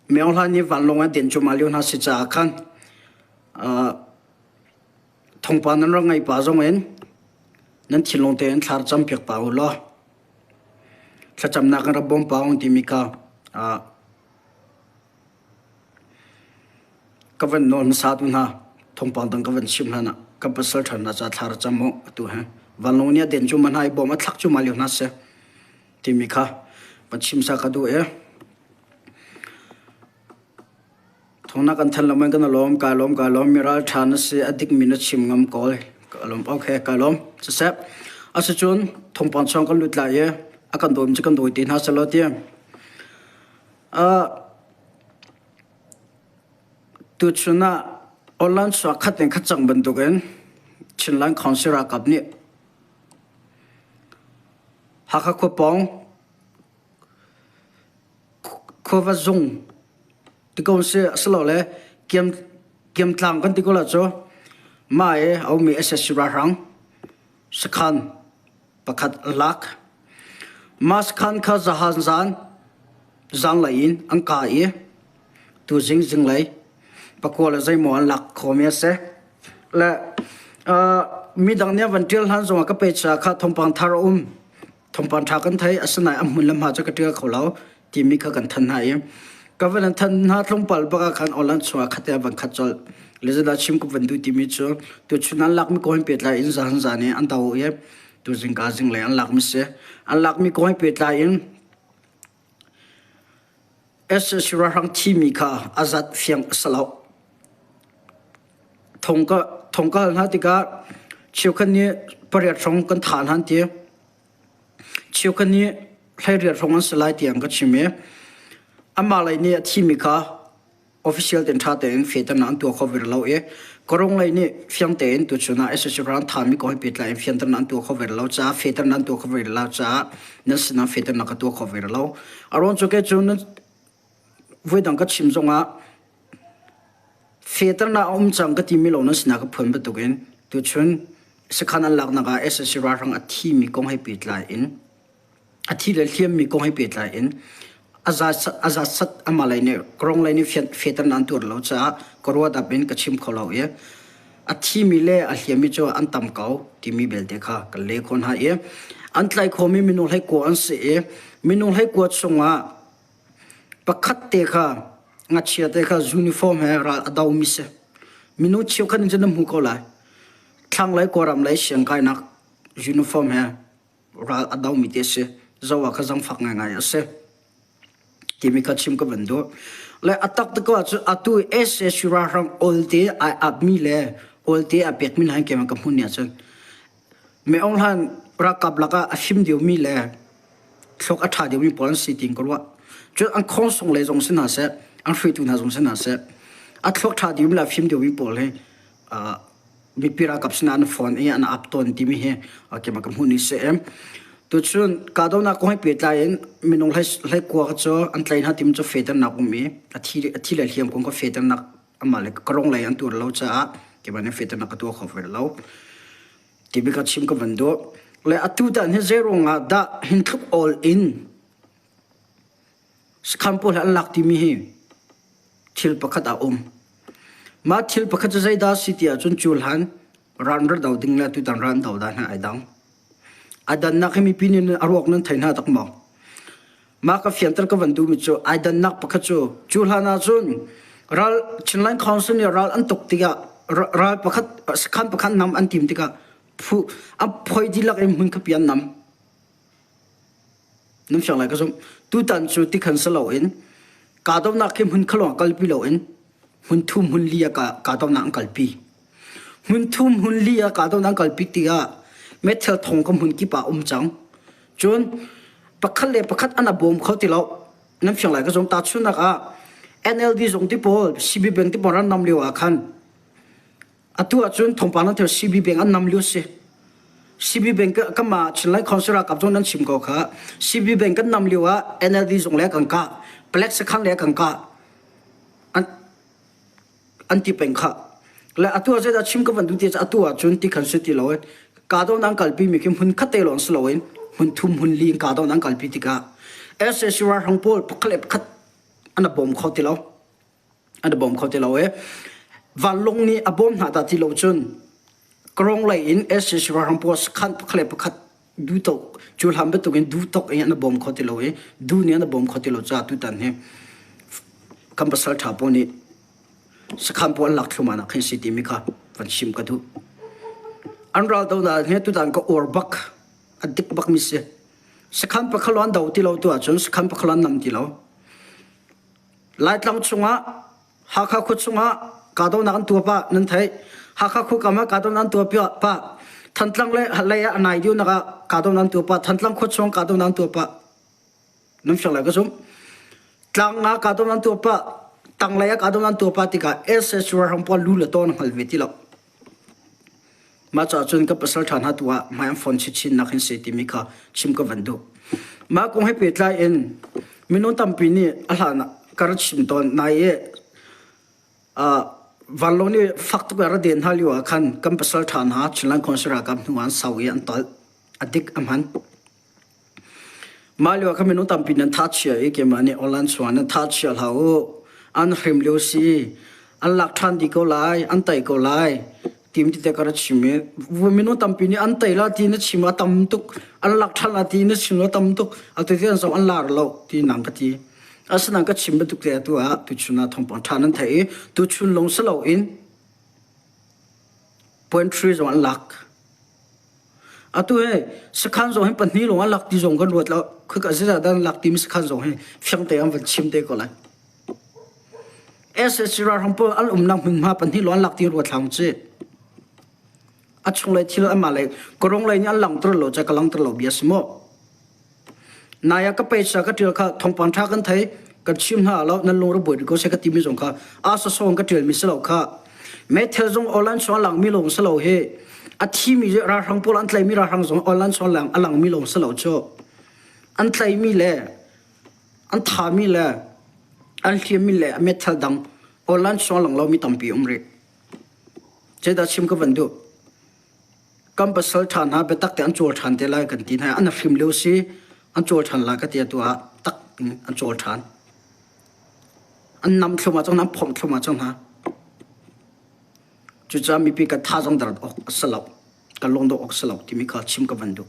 Myo Hlan nih vanlawng an den cuahmah lio hna si caah khan thawngpang nan rak ngaih pah zong in nan thinlung tein thla rak campiak pah u law thlacamnak in rak bawm pah u timi kha ka van nawl hmasa tu hna thawngpang dang ka van chim hlan ah kan pasal ṭha hna ca thla rak cam u atu hi vanlawng nih a den cuahmah hna i bom a thlak cuahmah lio hna si timi kha van chim sa ka duh i Thawngnak kan thanh lengmang kan lawm ka lawm ka lawm miral ṭha na si a dikmi na chim ngam kawl ka lawm okay ka lawm siseh asicun thawngpang chung kan lut lai i a kan dawim cu kan dawi te hna selaw ti uh, tuchun ah online suak khat in khat cang bantukin Chinland Council ralkap nih Hakha khua pawng Khuava zung ti ko si asilole kiam kiamtlang kan ti ko la cu mah i a ummi SSC ralhrang sakhan pakhat an lak. Mah sakhan kha zahan zan zanlei in an kah i tuzing zinglei pakua le zeimaw an lak khomi a si. Le uh, midang nih an van ṭial hlan zongah ka page ah kha thawngpang thar a um. Thawngpang ṭha kan thei asinain a hmun le hma cu ka ṭial kho lo timi kha kan thanh hna i ka van an thanh hna tlawmpal bak ah khan online chungah khat te van khat colh. Le zeidah chim ka van duh timi cu tuchun an lakmi kong he pehtlai in zan zan i an do i tu zingka zinglei an lakmi si. An lakmi kong he pehtlai in SSC ralhrang thimi kha a zat fiang a si lo. Thong ka thong ka hal hna tikah cheukhat nih pariat hrawng kan thah hna an ti. Cheukhat nih hleiriat hrawng an si lai tiang ka chim i amah lei nih a thimi kha official ten ṭha tein fehternak an tuah kho ve lo i Korong lei nih fiang tein tuchun ah SSC ral thami kong he pehtlai in fianternak an tuah kho ve lo caah fehternak an tuah kho ve lo caah nan sinah fehternak ka tuah kho ve lo. A ruang cu kei cu nan voidang ka chim zongah fehternak a um cang ka timi lo nan sinah ka phuan bantukin tuchun sakhan an laknak ah SSC ralhrang a thimi kong he pehtlai in a thi le hliammi kong he pehtlai in a zat sat amah lei nih Korong lei nih fehternak an tuar lo caah ka ruat up in ka chim kho lo i a thimi le a hliammi cu an tam ko timi belte kha kan le khawh hna i an tlaih khawhmi minung hleikua an si i minung hleikua chungah pakhat te kha ngakchia te kha uniform he ral a domi si minung cheukhat in cun na hmu ko lai thlanglei kawlram lei siangkainak uniform he ral a domi te a si. Zo ah kha zangfak ngaingai a si. Timi kha chim ka van duh. Le a tak te ko ahcun atu SSU ralhrang olte ai apmi le olte a pekmi hna in ka hmun ni ahcun Me Aung Hlaing ralkap lakah a him deuhmi le thlok a ṭha deuhmi pawl an si tiin ka ruah. Cun an khawng sung lei zong si hna seh, an hruaitu hna zong si hna seh, a thluak ṭha deuhmi le a fim deuhmi pawl hi mipi ralkap sinah an phone i an ap tawn timi hi keimah ka hmuh ni si. Tuchun kahdohnak kong he pehtlai in minung hlei kua cu an tlai hna timi cu fehternak um i a thi le hliam kong kha fehternak amah le ka rong lei an tuar lo caah keimah nih fehternak ka tuah kho ve lo. Timi ka chim ka van duh. Le atu tan hi zei ruangah dah hin tluk awl in sakhan pawl an lak timi hi thil pakhat a um. Mah thil pakhat cu zeidah a si ti ahcun cu hlan ran ra do ding le tutan ran do dan he ai dang. A dannak hi mipi nih a ruak nan thei hna tak maw? Mah ka fianter ka van duhmi cu ai dannak pakhat cu cu hlan ahcun ral Chinland Council nih ral an tuk tikah ral pakhat sakhan pakhat nam an tim tikah phu a phoi dihlak in hmun khapi an nam. Nan fiang lai ka zumh. Tutan cu tikhan si loin kahdohnak khi hmun khalawng kalpi loin hmun thum hmun li ah kahdohnak an kalpi. Hmun thum hmun li ah kahdohnak an kalpi tikah meithal thong ka hmun kip ah um cang. Cun pakhat le pakhat an a bawm kho ti lo. Nan fiang lai ka zumh. Tahchunhnak ah NLD zung ti pawl, CB bank ti pawl ran nam lio ah khan Atu ahcun thawngpang nan theu CB bank an nam lio si. CB bank kama Chinlai Council ralkap zong nan chim ko kha. CB bank kan nam lio ah NLD zong le kan kah, Black sakhan le kan kah. An an ti peng kha. Le atu ah zeidah chim ka van duh ti atu ahcun ti khan si ti lo in kahdoh nan kalpi mi khi hmun khat te lawng si loin hmun thum hmun li in kahdoh nan kalpi tikah SAC ralhrang pawl pakhat le pakhat An a bawm kho ti lo. An a bawm kho ti lo i vanlawng nih a bawm hna dah ti lo cun Karong lei in SAC ralhrang pawl sakhan pakhat le pakhat duhtok cu hlan bantukin duhtok in an a bawm kho ti lo i duh nih an a bawm kho ti lo caah tutan hi kan pasal ṭha pawl nih sakhan pawl an lak thluahmah nak khin si timi kha van chim ka duh. An raldohnak hi tutan ka uar bak a dik bak mi si. Sakhan pakhat an do ti lo tu ahcun sakhan pakhat an nam ti lo. Laitlang chungah Hakha khua chungah kahdohnak an tuah pah nan theih. Hakha khua kam ah kahdohnak an tuah pah. Thantlang le lei ah a nai deuhnak ah kahdohnak an tuah pah. Thantlang khua chung kahdohnak an tuah pah. Nan fiang lai ka zumh. Tlang ah kahdohnak an tuah pah. Tanglei ah kahdohnak an tuah pah tikah SS ralhrang pawl lu le taw na hngal ve ti lo. Mah caah cun ka pasal ṭha hna tu ah hmai an fon chinchin nak hin si timi kha chim ka van duh. Mah kong he pehtlai in minung tampi nih a hlan ah ka ra chim tawn nai i vanlawng nih fak tuk in a ra den hna lio ah khan kan pasal ṭha hna Chinland Council ralkap hnu ah an sau i an tolh. A dik a hman. Mah lio ah khan minung tampi nan thachia i keimah nih online chungah nan thachia hlah u. An hrim lio si. An lak ṭhan dih ko lai, an tei ko lai. Tim tite ka ra chim i minung tampi nih an tei la ti na chim a tam tuk, an lak ṭhan la ti na chim a tam tuk. Atu ti an zong an lar lo ti nang ka ti. Asinain ka chim bantuk te atu ah tuchun ah thawngpang ṭha nan theih i tuchun lawng si loin point three zong an lak. Atu hi sakhan zong hi pahnih lawng an lak ti zong kan ruat lo. Khika zeizah dah an lak timi sakhan zong hi fiang te an van chim te ko lai. SSC ralhrang pawl an umnak hmunhma pahnih lawng an lak ti ruat hlang ci. A chunglei thil anmah lei korong lei nih an langter lo ca ka langter lo bia si maw? Nai ah ka peisa ka ṭial kha thawngpang ṭha kan thei kan chim hna lo nan lung ra buai rih ko seh ka timi zong kha a sasawng ka ṭialmi si lo kha meithal zong online chung a langmi lawng si lo hi a thimi ralhrang pawl an tlaimi ralhrang zong online chung a langmi lawng si lo cu an tlaimi le an thami le an hliammi le a meithal dang online chung a lang lomi tampi um rih zeidah chim ka van duh Kan pasal ṭha hna biatak te an cawl ṭhan te lai kan ti hna i an hrim lio si an cawl ṭhan lai ka ti atu ah tak in an cawl ṭhan. An nam thlum ah cun an phomh thlum ah cun hna. Cucaah mipi kan thazaang dar awk a si lo. Kan lungdongh awk a si lo timi kha chim ka van duh.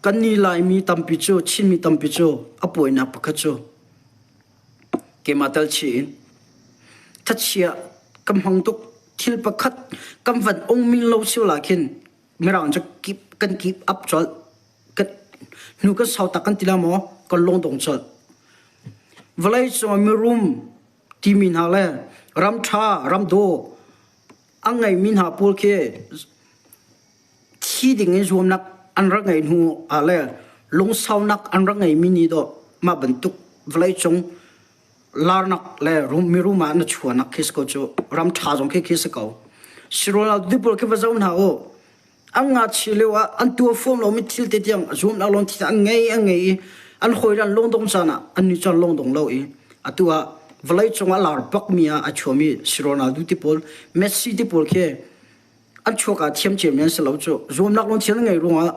Kan nih Laimi tampi cu Chinmi tampi cu a puainak pakhat cu keimah tal chih in thachia ka hmang tuk thil pakhat kan van ongmi lo sio la khin mirang cu keep kan keep up colh kan hnu kan sau tak kan ti la maw kan lung dong colh vawlei cung mirum timi hna le ram ṭha ram daw a ngeimi hna pawl khi thi ding in zuamnak an rak ngeih hnu ah le lungsaunak an rak ngeimi nih dawh mah bantuk vawleicung larnak le mirum ah na chuahnak khi si ko cu ram ṭha zong khi khi si ko. Sirual tu pawl khi va zoh hna u. An ngakchia lio ah an tuah fuam lomi thil te tiang zuamnak lawng thil an ngei an ngei i an hawi an lungdong caan ah an nih cun lungdong lo i atu ah vawleicung ah lar bakmi ah a chuami si Ronaldo ti pawl Messi ti pawl khi an chuak ah thiam ciami an si lo cu zuamnak lungthin an ngei ruangah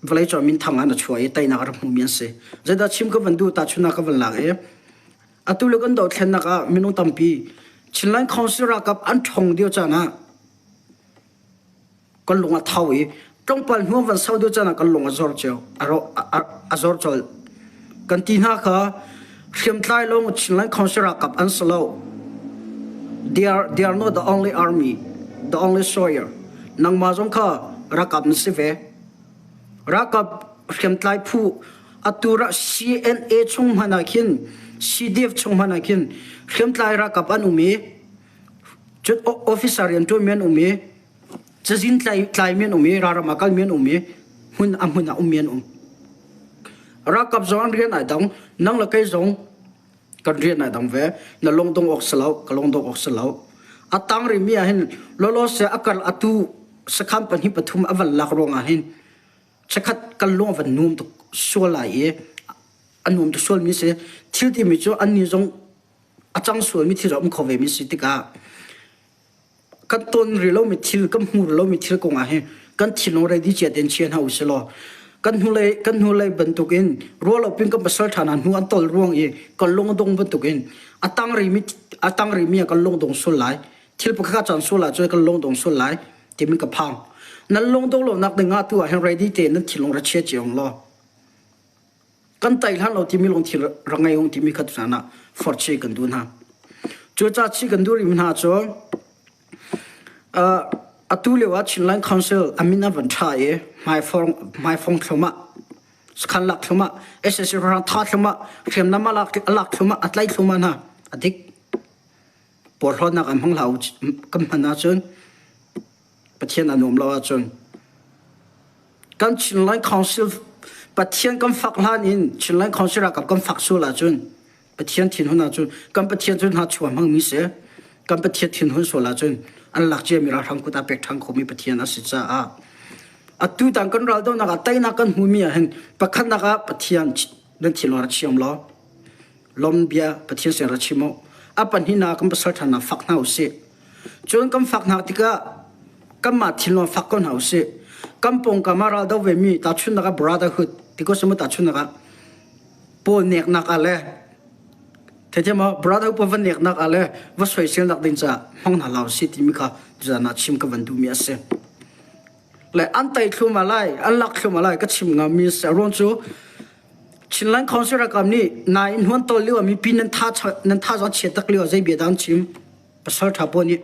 vawleicung minthang ah na chuah i teinak a rak hmumi an si zeidah chim ka van duh tahchunhnak ka van lak i atu le kan dohthlennak ah minung tampi Chinland Council ralkap an ṭhong dio caan ah kan lung a tho i tlawmpal hnu van sau deuh caan ah kan lung a zor cio a zor colh kan ti hna kha hriamtlai lawng Chinland Council ralkap an si lo they are they are not the only army the only soldier nangmah zong kha ralkap na si ve ralkap hriamtlai phu atu ra CNA chung hmanh ah khin CDF chung hmanh ah khin hriamtlai ralkap an um i cun officer rian ṭuanmi an um i cazin tlaimi an um i ralram ah kalmi an um i hmun a hmun ah ummi an um. Ralkap zong an rian ai dang, nang le kei zong kan rian ai dang ve. Na lungdong awk si lo, ka lungdong awk si lo. A tang rihmi ah hin lawlaw se a kal atu sakhan pahnih pathum a van lak ruangah hin chakhat kan lung a van nuam tuk sual lai i a nuam tuk sualmi si. Thil timi cu annih zong a cang sualmi thil a um kho vemi si tikah kan ton rih lomi thil kan hmu rih lomi thil kong ah hin kan thinlung ready cia tein chia hna u si law. Kan hnulei kan hnulei bantukin rualopin kan pasal ṭha hna hnu an tol ruang i kan lung a dong bantukin a tang rimi a tang rimi ah kan lung dong sul lai. Thil pakhat caan sul ahcun kan lung dong sul lai timi ka phang. Nan lung dong lonak ding ah tu ah hin ready tein nan thinlung ra chia cio law. Kan tai hlan lo timi lungthin ra ngei ung timi kha tuzan ah forh kan duh hna. Cucaah chi kan duh rimi hna cu Atu lio ah Chinland Council a min a van ṭha i hmaifong thlum ah sakhan lak thlum ah sac ralhrang tha thlum ah hriamnam a lak a lak thlum ah a tlaih thlum ah hna a dik. Porhlawtnak an hmang hlah u kan hman ahcun Pathian a nuam lo ahcun kan Chinland Council Pathian kan fak hlan in Chinland Council ralkap kan fak sual ahcun Pathian thinhun ahcun kan Pathian cu hna chuah hmangmi si. Kan Pathian thinhun sual ahcun an lak ciami ralhrang kut ah pek ṭhan khomi Pathian a si caah atu tang kan raldohnak ah teinak kan hmumi ah hin pakhatnak ah Pathian nan thinlung rak chiam law lom bia Pathian sin rak chim u. A pahnihnak ah kan pasal ṭhan ah fak hna usih. Cun kan fak hna tikah kanmah thinlung fak ko hna usih. Kan pawngkam ah raldo vemi tahchunhnak ah brotherhood ti ko semu tahchunhnak ah pawl neknak ah le theithiam maw brother upa va neknak ah le va soiselnak ding caah hmang hna hlah usih timi kha tuzan ah chim ka van duhmi a si. Le an tei thlum ah lai an lak thlum ah lai ka chim ngami a si. A ruang cu Chinland Council ralkap nih nain huan tol lio ah mipi nan tha nan tha zong chiat tak lio ah zei bia dah an chim pasal tha pawl nih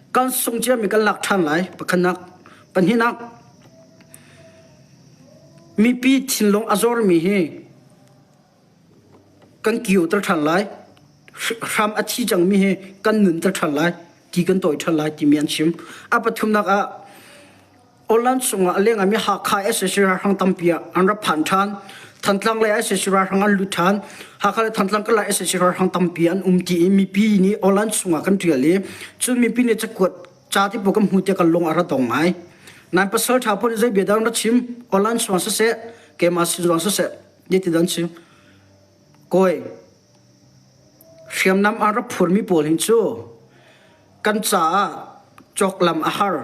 kan sung ciami kan lak ṭhan lai pakhatnak pahnihnak Mipi thinlung a zormi hi kan kioter ṭhan lai. Hram a thi cangmi hi kan nunter ṭhan lai, ti kan tawi ṭhan lai timi an chim. A pathumnak ah Online chungah a lengah mi Hakha sac ralhrang tampi ah an rak phan ṭhan. Thantlang lei sac ralhrang an lut ṭhan. Hakha le Thantlang karlak sac ralhrang tampi an um ti i mipi nih online chungah kan ṭial i cun mipi nih cakuat Ca ti pawl kan hmu tiah kan lung a ra dong ngai. Nain pasal ṭha pawl nih zei bia dah an ra chim? Online suang siseh, keimah sin zong siseh, ti dan chim. Kawi, hriamnam an ra phurmi pawl hin cu kan caah cawklam a har.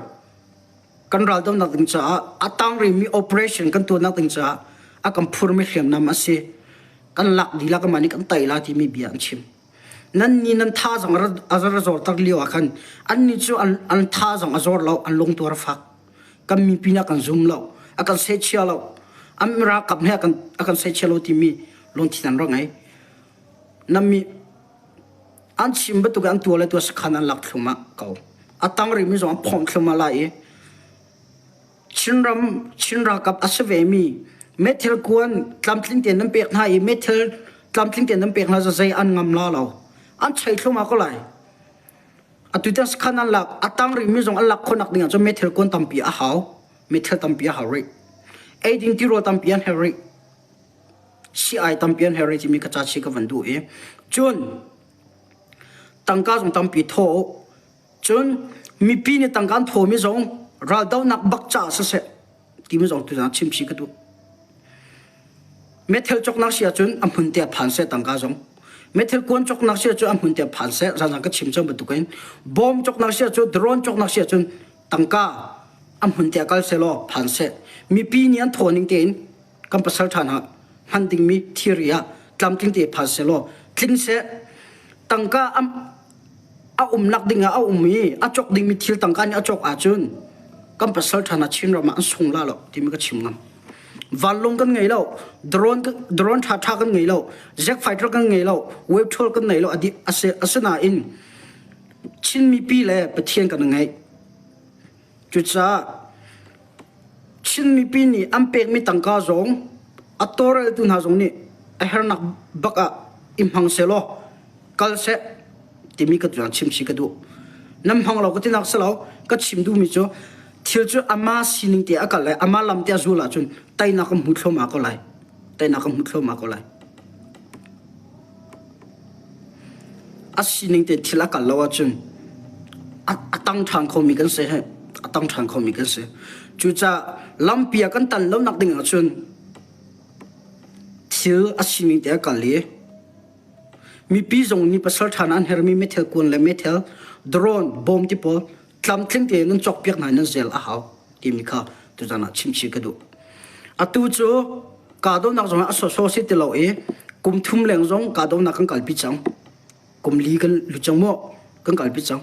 Kan raldohnak ding caah a tang rihmi operation kan tuahnak ding caah a kan phurmi hriamnam a si. Kan lak dih la, kanmah nih kan tei la timi bia an chim. Nan nih nan thazaang a ra zorter lio ah khan annih cu an thazaang a zor lo, an lungtuar a fak. Kan mipi nih a kan zum lo, a kan sehchia lo. An ralkap he a kan sehchia lo timi lungthin an rak ngei. Nan mi an chim bantuk an tuah le tuah sakhan an lak thlumah ko. A tang rihmi zong an phomh thlumah lai i Chinram Chin ralkap a si vemi meithal kuan tlamtling tein nan pek hna i meithal tlamtling tein nan pek hna zei an ngam la lo. An chei thluma ko lai. Atu tiang sakhan an lak a tang rihmi zong an lak khawhnak ding ah cun meithal kuan tampi a hau. Meithal tampi a hau rih. Eiding tirawl tampi an herh rih. Sii-ai tampi an herh rih timi ka ca chi ka van duh i cun tangka zong tampi thaw Cun mipi nih tangka an thawmi zong raldohnak bak caah siseh timi zong tuzaan chimchih ka duh. Meithal cawknak si ahcun a hmun te ah phan seh tangka zong. Meithal kuan cawknak si ahcun a hmun te ah phan seh zanzan ka chim cang bantukin bom cawknak si ahcun drone cawknak si ahcun tangka a hmun te ah kal seh law phan seh. Mipi nih an thaw ning tein kan pasal ṭha hna hman dingmi thilri ah tlamtling te phan seh law tling seh. Tangka a umnak ding ah a um i a cawk dingmi thil tangka nih a cawk ahcun kan pasal ṭha hna Chinram ah an sung la lo timi ka chim ngam. Vanlawng kan ngei lo, drone drone ṭha ṭha kan ngei lo, jet fighter kan ngei lo, wave tool kan ngei lo adi asinain Chin mipi le Pathian kan ngeih. Cucaah Chin mipi nih an pekmi tangka zong a tawlreltu hna zong nih a hernak bak ah i hmang sehlaw kal seh timi ka tuan chimchih ka duh. Nan hmang lo ka tinak si lo, ka chim duhmi cu thil cu ama sining te a kal le ama lam te a zul ahcun teinak kan hmu thluahmah ko lai. Teinak kan hmu thluahmah ko lai. A sining te thil a kal lo ahcun a tang ṭhan khomi kan si heh. A tang ṭhan khomi kan si. Cucaah lampi ah kan tan lonak ding ahcun thil a sining te a kal i mipi zong nih pasal ṭha an hermi meithal kuan le meithal drone bom ti pawl tlamtling tein nan cawkpiak hna in nan zel a hau timi kha tuzan ah chimchih ka duh. Atu cu kahdohnak zong a sawsawh si ti lo i kum thum leng zong kahdohnak kan kalpi cang. Kum li kan lut cang maw? Kan kalpi cang.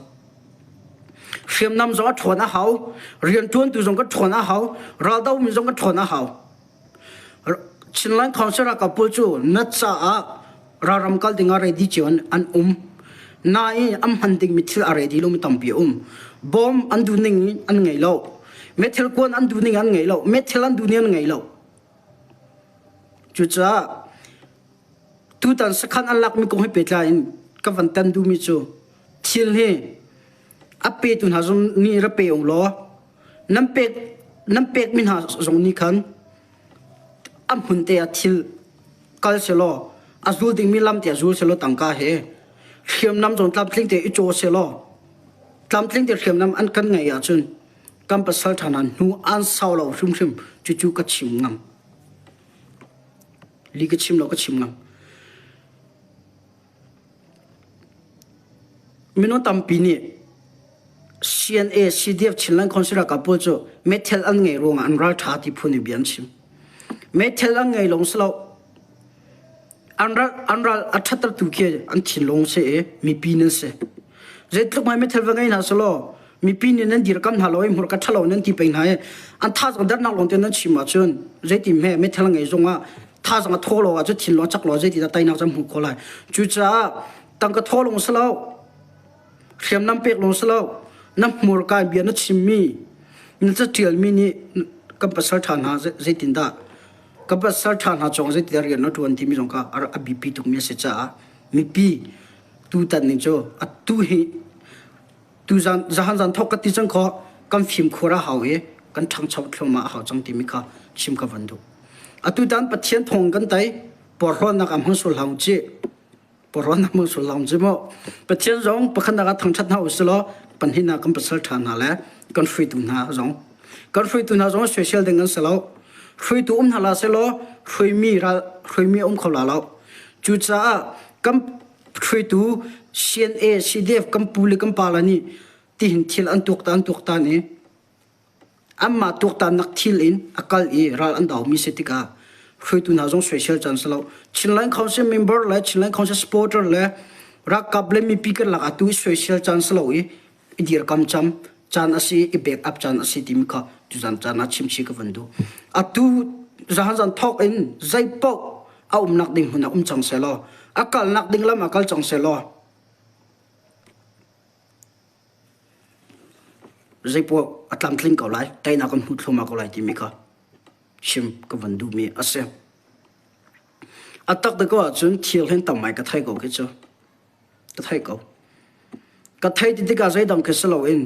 Hriamnam zong a ṭhawn a hau, rianṭuantu zong kan ṭhawn a hau, raldomi zong kan ṭhawn a hau. Chinland Council ralkap pawl cu na caah ralram kal ding ah ready cio an um. Nain an hman dingmi thil a ready lomi tampi a um. Bom an duh ning an ngei lo. Meithal kuan an duh ning an ngei lo. Meithal an duh ning an ngei lo. Cucaah tutan sakhan an lakmi kong he pehtlai in ka van tan duhmi cu thil hi a petu hna zong nih ra pe ung law nan pek nan pekmi hna zong nih khan a hmun te ah thil kal selaw a zul dingmi lam te ah zul selaw tangka he hriamnam zong tlamtling te i caw selaw tlamtling te hriamnam an kan ngeih ahcun kan pasal ṭha hna hnu an sau lo hrimhrim cucu ka chim ngam li ka chim lo ka chim ngam Minung tampi nih CNA, CDF Chinland Council ralkap pawl cu meithal an ngeih ruangah an ralṭha ti phun in bia an chim. Meithal an ngei lawng si lo. An ral, an ral a ṭhattertu khi an thinlung si i mipi nan si. Zeitluk hmai meithal va ngei hna selaw mipi nih nan dirkam hna lo i hmurka ṭhalo nan ti peng hna i an thazaang dernak lawng te nan chim ahcun zeiti hme meithal ngei zongah thazaang a thaw lo ahcun thinlung a cak lo zeiti dah teinak cu hmuh khawh lai. Cucaah tangka thaw lawng si lo hriamnam pek lawng si lo na hmurka bia na chimmi na caṭialmi nih kan pasal ṭha hna zeitindah kan pasal ṭha hna cawng zeitindah rian na ṭuan timi zong kha a biapi tukmi a si caah mipi tutan ning cu atu hi tuzan zahan zan thok ka ti cang kho kan fimkhur a hau i kan ṭhangcho thluahmah a hau cang timi kha chim ka van duh. Atu tan Pathian thawng kan tei porhlawtnak am hmang sul hau ci porhlawtnak hmang sul hau ci mu Pathian zong pakhatnak ah thangṭhat hna usih law pahnihnak kan pasal ṭha hna le kan hruaitu hna zong kan hruaitu hna zong soisel ding an si lo hruaitu um hna la selaw hruaimi ral hruaimi um kho la lo cucaah kan hruaitu CNA, CDF kan pu le kan pa le nih tihin thil an tuaktan tuaktan i anmah tuaktannak thil in a kal i ral an domi si tikah hruaitu hna zong soisel caan si lo. Chinland Council member le Chinland Council supporter le ralkap le mipi kan lak ah tu i soisel caan si lo i i dirkam cam caan a si i back up caan a si timi kha tuzan caan ah chimchih ka van duh. Atu zahan zan thawk in zeipaoh a umnak ding hmun ah um cang selaw a kalnak ding lam ah kal cang selaw zeipaoh a tlamtling ko lai teinak kan hmu thluahmah ko lai timi kha chim ka van duhmi a si. A tak te ko ahcun thil hin tam ngai ka thei ko khi cu. Ka thei ko. Ka thei ti tikah zeidang khi si loin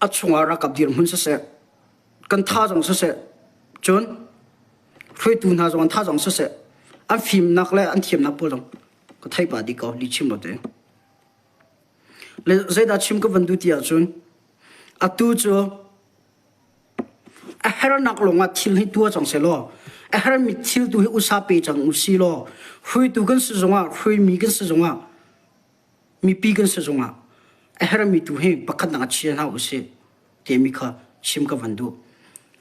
a chungah ralkap dirhmun siseh, kan tha zong siseh, cun hruaitu hna zong an tha zong siseh, an fimnak le an thiamnak pawl zong ka thei pah dih ko, lihchim lo tein. Le zeidah chim ka van duh ti ahcun atu cu A hernak lawngah thil hi tuah cang sehlaw a hermi thil tu hi usa pe cang u si law hruaitu kan si zongah hruaimi kan si zongah mipi kan si zongah a hermi tu hi pakhat nak ah chia hna u sih timi kha chim ka van duh.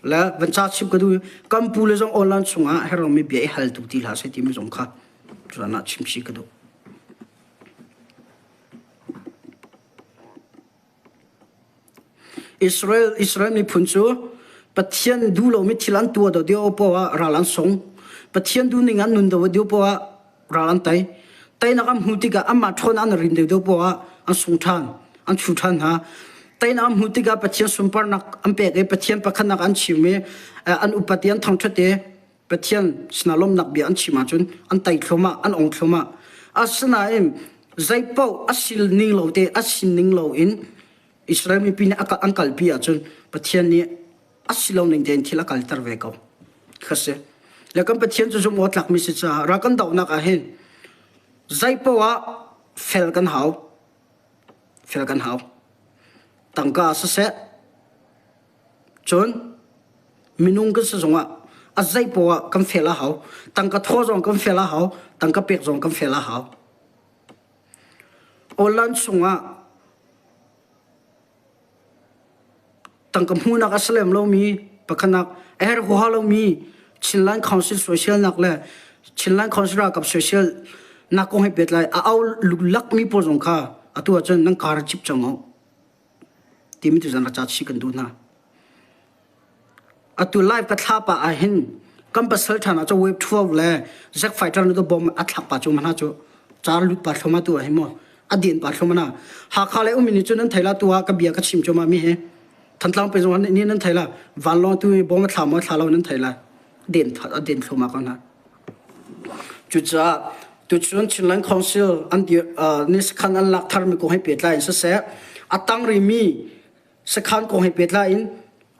Le van ca chim ka duh kan pu le zong online chungah hermi bia i hal tu ti hlah seh timi zong kha tuan ah chim chih ka duh. Israel, Israel miphun cu Pathian duh lomi thil an tuah do dio poah ah ral an sung. Pathian duhning an nun do dio poah ah ral an tei. Teinak an hmuh tikah anmah ṭhawn an rin deuh deuh poah ah an sung ṭhan, an chu ṭhan hna. Teinak an hmuh tikah Pathian sunparnak an pek i Pathian pakhatnak an chim i an upat i an thangṭhat i Pathian sinah lawmhnak bia an chim ahcun an tei thluahmah, an ong thluahmah. Asinain zeipaoh a sil ning lo te a sin ning loin Israel mipi nih an kalpi ahcun Pathian nih a si lo ning tein thil a kalter ve ko. Kha si. Le kan Pathian cu zumh awk tlakmi si caah ral kan dohnak ah hin zeipaoh ah fel kan hau. Fel kan hau. Tangka siseh, Cun minung kan si zongah a zei poah kan fel a hau. Tangka thaw zong kan fel a hau. Tangka pek zong kan fel a hau. Online chungah tangka hmuhnak a si lem lomi. Pakhatnak a herh huaha lomi Chinland Council soiselnak le Chinland Council ralkap soiselnak kong he pehtlai a au luklakmi pawl zong kha atu ahcun nan kar chip cang u timi tuzan ra ca chih kan duh hna. Atu live ka thla pah ahhin kan pasal ṭhan ah cu wave 12 le Zack Fighter nu bom a thlak pa cu mana cu car lut pa thloma tu ah maw a den pa thloma na Hakha le umi nih cun nan thei la tu ah ka bia ka chim cu ma mi he Thantlang pe zong ni nan thei la vanlawng tu bom a thla maw thla lo nan thei la den a den thloma ko hna cucaah tuchun Chinland Council an ni sakhan an lak thar mi kong he pehtlai in siseh a tang rimi Sakhan kong he pehtlai in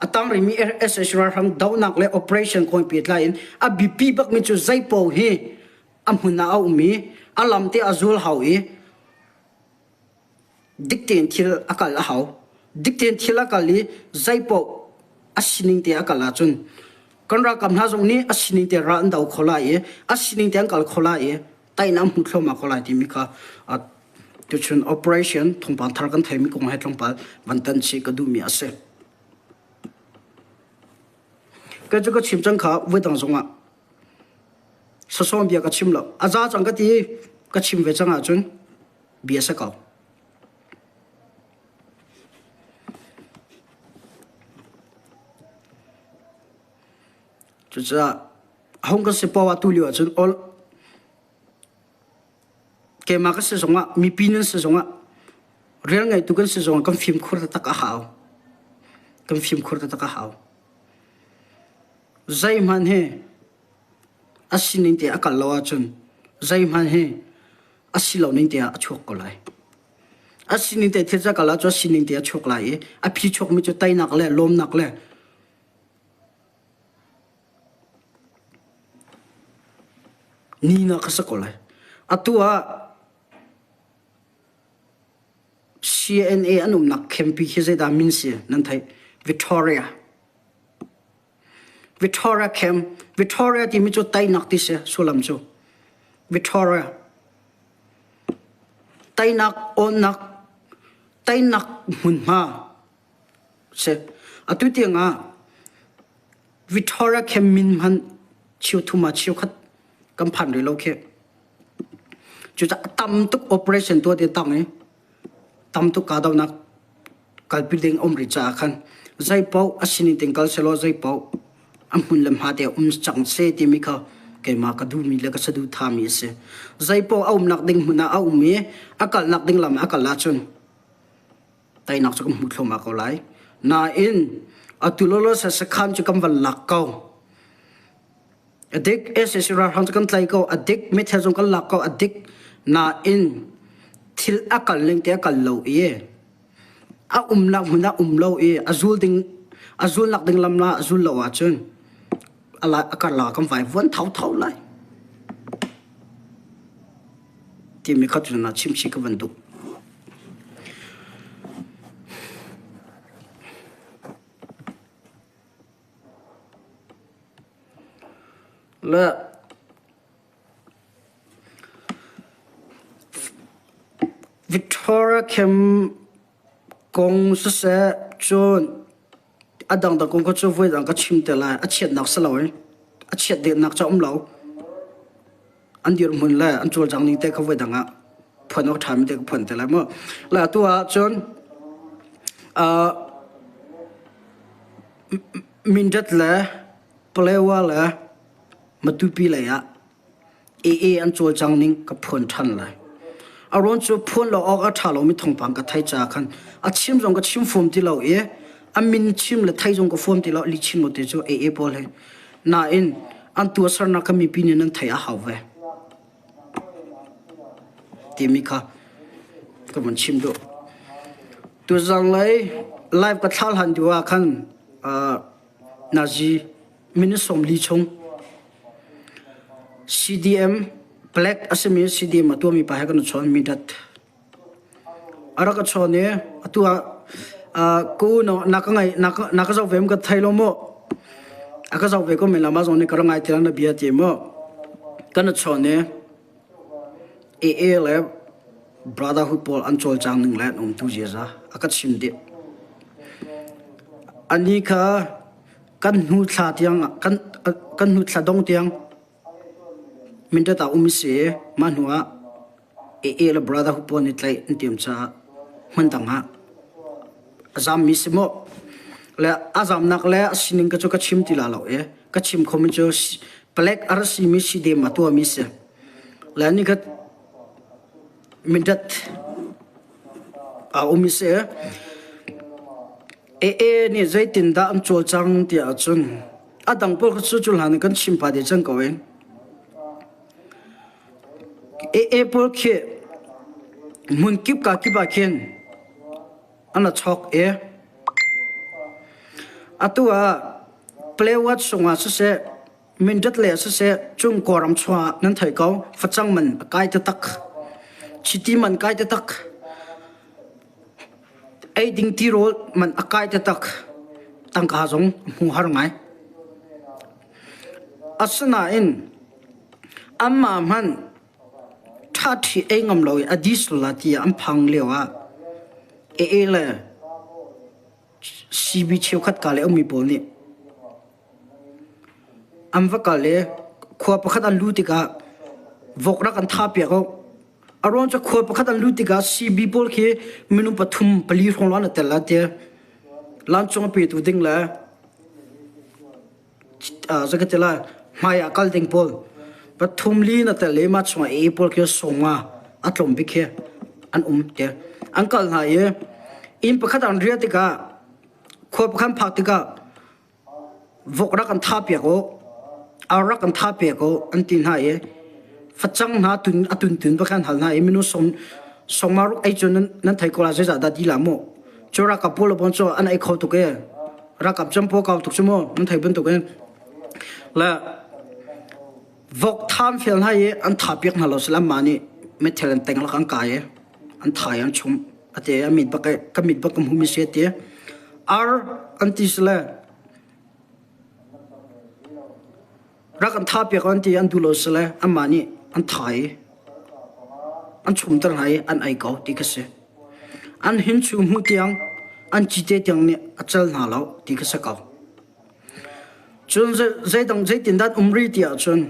a tang rihmi SH ralhrang dohnak le operation kong he pehtlai in a biapi bakmi cu zeipaoh hi a hmun ah a um i a lam te a zul hau i dik tein thil a kal a hau. Dik tein thil a kal i zeipaoh a sining te a kal ahcun kan ralkap hna zong nih a sining te ral an do kho lai i a sining te an kal kho lai i tainak an hmu thluahmah ko lai timi kha tuchun operation thawngpang thar kan theimi kong he tlawmpal van tan chih ka duhmi a si. Ka cu ka chim cang kha voi dang zongah sasawm bia ka chim lo. A za cang ka ti ka chim ve cang ahcun bia sa ko. Cucaah hong kan si poah tu lio ahcun all keimah ka si zongah mipi nan si zongah rian ngeitu kan si zongah kan fimkhur taktak a hau. Kan fimkhur taktak a hau. Zeihmanh hi a sining te a kal lo ahcun zeihmanh hi a si lo ning te ah a chuak ko lai. A sining te thil ca kal ahcun a sining te a chuak lai i a phi chuakmi cu teinak le lawmnak le Ni na ka sa ko lai. Atu ah CNA an umnak campi khi zeidah min si nan theih? Victoria. Victoria camp. Victoria timi cu teinak ti si sullam cu. Victoria. Teinak, awnnak, teinak hmunhma si. Atu tiang ah Victoria khem min hmanh cheuthum ah cheukhat kan phan rih lo khi. Cucaah tam tuk operation tuah ti tang i tam tuk kahdohnak kalpi ding um rih caah khan zeipaoh a sining ting kal selaw zeipaoh a hmun le hma te um cang se timi kha keimah ka duhmi le ka saduhthahmi a si. Zeipaoh a umnak ding hmun ah a um i a kalnak ding lam ah a kal ahcun teinak cu kan hmuh thluahmah ko lai. Nain atu lawlaw sakhan cu kan van lak ko. A dik SAC ralhrang cu kan tlai ko, a dik meithal zong kan lak ko, a dik. Nain thil a kal ning te a kal lo i a umnak hmun ah um lo i a zul ding a zulnak ding lam la a zul lo ahcun a la a karlak ah kan vai vuan thau lai timi kha cu na chimchih ka van duh. Le Victoria Camp kong siseh cun A dangdang kong kha cu voidang ka chim te lai. A chiatnak si lo i a chiat dehnak cu a um lo. An dirhmun le an cawlcang ning te kha voidang ah phuan awk ṭhami te ka phuan te lai mu. Le atu ah cun uh, Mindat le Palewa le Matupi lei ah AA an cawlcang ning ka phuan ṭhan lai. A ruang cu phuan lo awk a ṭha lomi thawngpang ka theih caah khan a chim zong ka chim fuam ti lo i a min chim le thei zong ka fuam ti lo li chim lo te cu AA pawl he. Nain an tuahsernak kha mipi nih nan theih a hau ve timi kha ka vun chim duh. Tuzanglei live ka thlah hlan deuh ah khan uh, Nazi minute 40 chung CDM black a simi CDM a tuahmi pa he kan i chawn mi dat a rak ka chawn i atu ah ku na ka ngai na ka zoh ve ka thei lo mu a ka zoh ve ko men la ma zong nih ka ra ngai tiang na bia ti mu kan i chawn i AA le brotherhood pawl an cawlcang ning le an um tu ziaza a ka chim dih ani kha. Kan hnu thla tiang kan kan hnu thla dong tiang Mindat ah um si i mah hnu ah AA le Brotherhood pawl nih tlaih an tiam caah hmundang ah a zammi si maw le a zamnak le a sining ka cu ka chim ti la lo i ka chim khomi cu palek a ra simi sidem a tuahmi si. Le nikhat Mindat a um i si. AA nih zeitindah an cawlcang tiah ahcun a dang pawl kha cu cu hlan in kan chim pah dih cang ko i AA pawl khi hmun kip ka kip ah khin an a chawk i atu ah Playworth sungah siseh Mindat le siseh cung Kawlram chungah nan thei ko facang man a kai taktak chiti man kai taktak Eiding tirawl man a kai taktak. Tangka zong hmu har ngai. Asinain anmah hmanh ṭhaṭhi ei ngam lo i a di sual la tiah an phang lio ah AA le CB cheukhat ka le ummi pawl nih an va kal i khua pakhat an luh tikah vok rak an thahpiak u. A ruang cu khua pakhat an luh tikah CB pawl khi minung pathum pali hrawng lawng an i tel lai ti. Lamcung a petu ding le zei ka ti lai hmai ah kal ding pawl pathum li na tel i mah chungah AA pawl khi sawmnga a tlawm bik khi an um ti. An kal hna i inn pakhat an riah tikah khua pakhat phak tikah Vok rak an thahpiak u, ar rak an thahpiak u, an ti hna i facang hna tun a tuntun va khan hal hna i minung sawm sawmnga ruk ei cu nan, nan thei ko la zeizah dah di la mu. Cu ralkap pawl le bon cu an ei kho tuk i ralkap cun paw kau tuk cu mu nan thei bantuk in le vok tham fel hna i an thahpiak hna lo sila mah nih methel an teng lak an kai i an thai an chum ate a mit bak ka mit bak ka hmu mi si ati ar an ti sile rak an tha piak an ti an duh lo sile anmah nih an tha i an chumter hna i an ei ko ti ka si an hin chu hmu tiang an cite tiang nih a cal hna lo ti ka si ko cun zeidang zeitindah um ri ti ahcun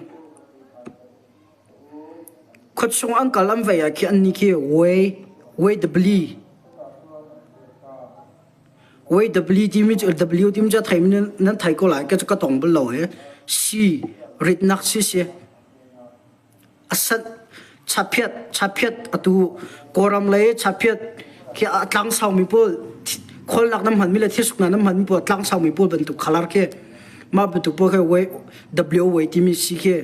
Khuachung an kal an vei ah khi annih khi way way W W timi cu W timi cu a theimi nan thei ko lai ka cu ka tong bal lo i C ritnak si si a sat chaphiat chaphiat atu Kawlram lei chaphiat khi a tlang saumi pawl khualnak nan hmanmi le thisuknak nan hmanmi pawl tlang saumi pawl bantuk khalar khi mah bantuk pawl khi way W way timi si khi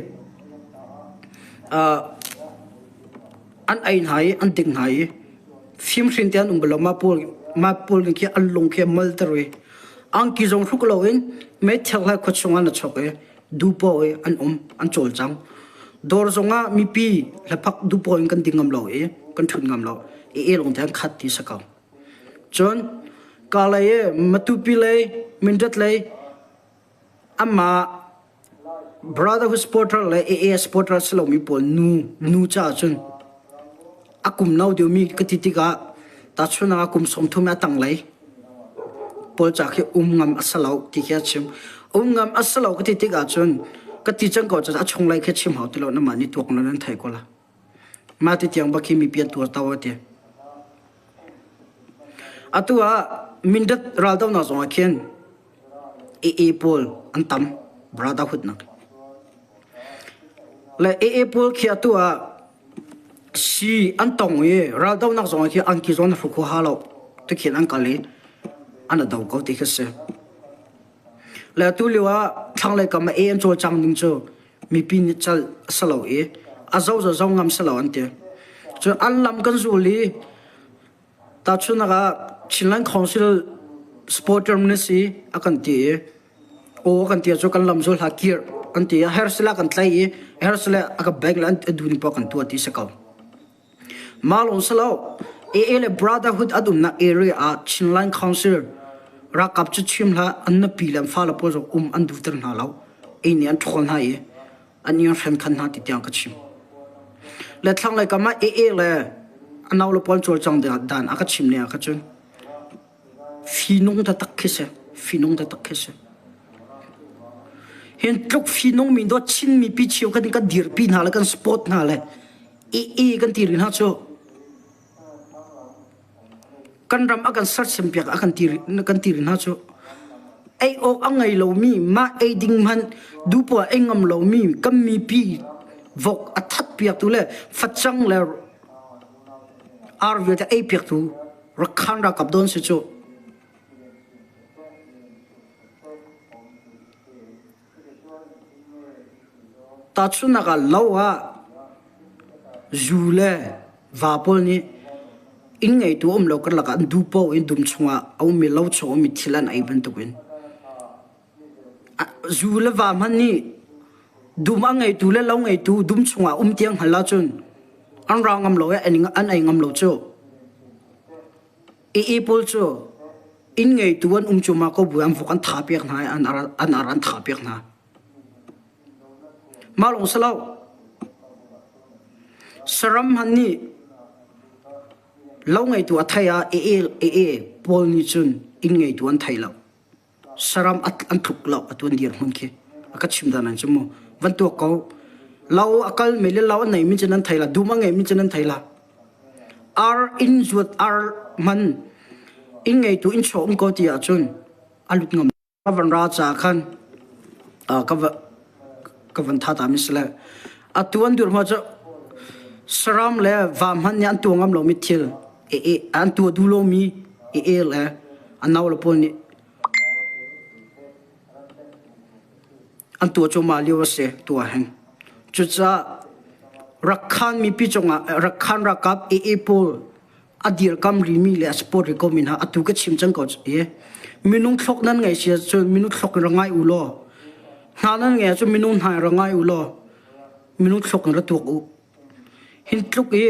An ei hna i an ding hna i fimhrin te an um bal lo. Mah pawl mah pawl nih khi an lung khi a malter i angki zong hruk loin meithel he khuachung ah an chok i dupaw i an um an cawlcang. Dawr zongah mipi hlaphak dupaw in kan ding ngam lo i kan ṭhut ngam lo. I e lawng te an khat ti si ko. Cun Kalay i Matupi lei Mindat lei Amah Brotherhood supporter le AA supporter si lomi pawl nu nu caah cun a kum no deuhmi ka ti tikah tahchunhnak ah kum 30 a tanglei pawl ca khi um ngam a si lo ti khi a chim. Um ngam a si lo ka ti tikah cun ka ti cang ko cun a chunglei khi chim hau ti lo namah nih tuak nan thei ko la. Mah ti tiang bak khi mipi an tuar to a ti. Atu ah Mindat raldohnak zongah khin AA pawl an tam brotherhood nak. Le AA pawl khi atu ah si an tong i raldohnak zong khi angki zong na hruk huaha lo tikhin an kal i an a do ko ti khi si. Le atu lio ah thlanglei kam ah A an cawlcang ning cu mipi nih cal a si lo i a zo zo zo ngam si lo an ti. Cun an lam kan zul i Tahchunhnak ah Chinland Council supporter na si a kan ti i aw a kan ti ahcun kan lam zul hlah kir an ti i hersila kan tlaih i hersila a ka bank le an duh ning poah kan tuah ti si ko. Mah lawng si lo AA le Brotherhood an umnak area ah Chinland Council ralkap cu chim hlah an nupi le an fale pawl zong um an duhter hna lo. Ei nih an ṭhawl hna i an in hren khan hna ti tiang ka chim. Le thlanglei kam ah AA le a nau le pawl cawlcang dan a ka chim ne ah kha cun finung taktak khi si finung taktak khi si. Hin tluk fi nung mi dawt Chin mipi cheu kan kan dirpi hna le kan support hna le i i kan ti rih hna cu. Kan ram a kan sersiam piak a kan ti kan ti rih hna cu. Ei awk a ngei lomi mah ei ding hmanh duhpoah ei ngam lomi kan mipi vok a that piaktu le facang le ar vialte ei piaktu Rakhan ralkap dawn si cu. Tahchunhnak ah lo ah zu le va pawl nih inn ngeitu um lo karlak ah an duh paoh in dum chungah a ummi lo chung ummi thil an ei bantukin zu le va hmanh nih dum a ngeitu le lo ngeitu dum chungah um tiang hngal ahcun an ra ngam lo i an ei ngam lo cu. Ii pawl cu inn ngeitu an um cuahmah ko bu an vok an tha piak hna i an ar an ar an tha piak hna. Mah lawng si lo. Saram hmanh nih lo ngeitu a thei ah ee pawl nih cun inn ngeitu an thei lo. Saram an tluk lo atu an dirhmun khi a ka chim dan an cu mu van tuak ko lo a kal mi le lo a nei mi cu nan thei la dum a ngei mi cu nan thei la ar inn zuat ar man inn ngeitu inn chaw um ko ti ahcun a lut ngam ka van ra ca khan ka va ka van tha ta mi si le atu an dur hma cu saram le va hmanh nih an tuah ngam lomi thil e e an tuah duh lomi e e le a nau le pawl nih an tuah cuahmah lio a si tu ah hin cucaah Rakhan mipi cungah Rakhan ralkap AA pawl a dirkam rimi le a support ri ko mi hna atu ka chim cang ko i minung thlok nan ngei si cun minung thlok in ra ngai u law hna nan ngei ahcun minung hna in ra ngai u law minung thlok in ra tuak u hin tluk i